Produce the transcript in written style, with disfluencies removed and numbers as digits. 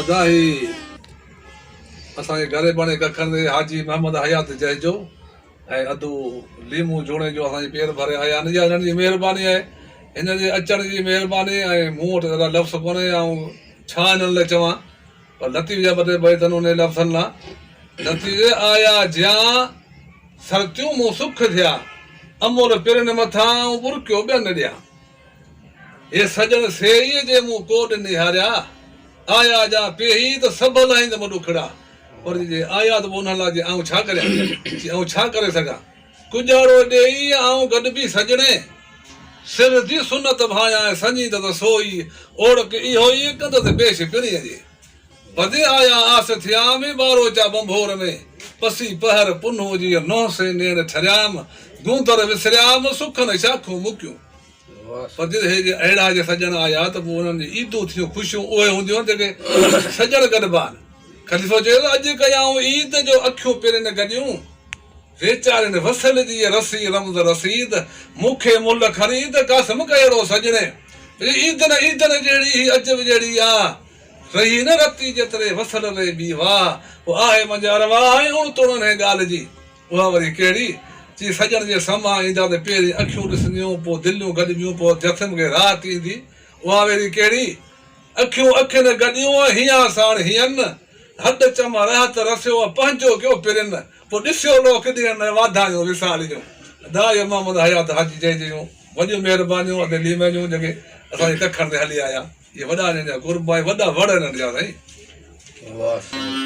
ادا هي اسان جي غريباڻي ڪکن تي حاجي محمد حيات جهجو ۽ ادو ليمو جوڻيجو اسان جي پير ڀري آيا آهن اها هنن جي مهرباني آهي هنن جي اچڻ جي مهرباني ۽ مون وٽ ادا لفظ ڪونهي آئون ڇا هنن لاء چوان پر لطيف جا ٻه ٽي بيت آهن انهي لفظن لاء لطيف جي آيا جيان سرتيون مون سک ٿيا امول پرين مٿان آئون ٻرڪيو ٻين ڏيان هي سڄڻ سيئي جي مون ڪوڏ نهاريا، آيا جا پيهي ته سڀ لاهيندم ڏکڙا. پر جي آيا ته پوء انهن لاء جي آئون ڇا ڪريان؟ چي آئون ڇا ڪري سگهان؟ ڪڄاڙو ڏيئي آئون گڏبي سڄڻي، سر جي سنت ڀانيان ۽ سڃيندس ته سو ئي، اوڙڪ اهو ئي ڪندس پيش پرينء جي. بدي آيا آس ٿيام، ٻاروچا ٻنڀور ۾، پسي پهر پنهون جي نوح سين نيڻ ٺريام، گوندر وسريام، سکن شاخون مڪيون. پر جي هي جي اهڙا جي سڄڻ آيا ته پوء انهن جي عيدون ٿيون خوشيون اهي هونديون جيڪي سڄڻ گڏبا آهن. خليفو چيو ته اڄ ڪيائون عيد جو اکيون پرين گڏيون، ويچارين وصل جي رسي رمز رسيد، مون کي ملهه خريد قاسم ڪهڙو سڄڻي. عيد نه عيدن جهڙي هي عجب جهڙي آ. رهي نه رتي جيتري وصل ري ٻي واهه، پوء آهي منجهه ارواح ۽ اڻ تڻ انهيء ڳالهه جي، اها وري ڪهڙي؟ چي سڄڻ جي سمهان ايندا ته پهرين اکيون ڏسنديون، پوء دليون گڏبيون، پوء جسم کي راحت ايندي، اها وري ڪهڙي؟ اکيون اکين گڏيون ۽ هيان ساڻ هيئن، هڏ چم رهت رسيو ۽ پنهنجو ڪيو پرين، پوء ڏسيو لوڪ ڏينهن ۽ واڌايون وصال جون. ادا محمد حيات حاجي جئي جيون، وڏيون مهربانيون ادي ليمي جون جيڪي اسان جي ڪکن تي هلي آيا. اهي وڏا هنن جا قرب آهي وڏا وڙ هنن جا سائين. واه سائين.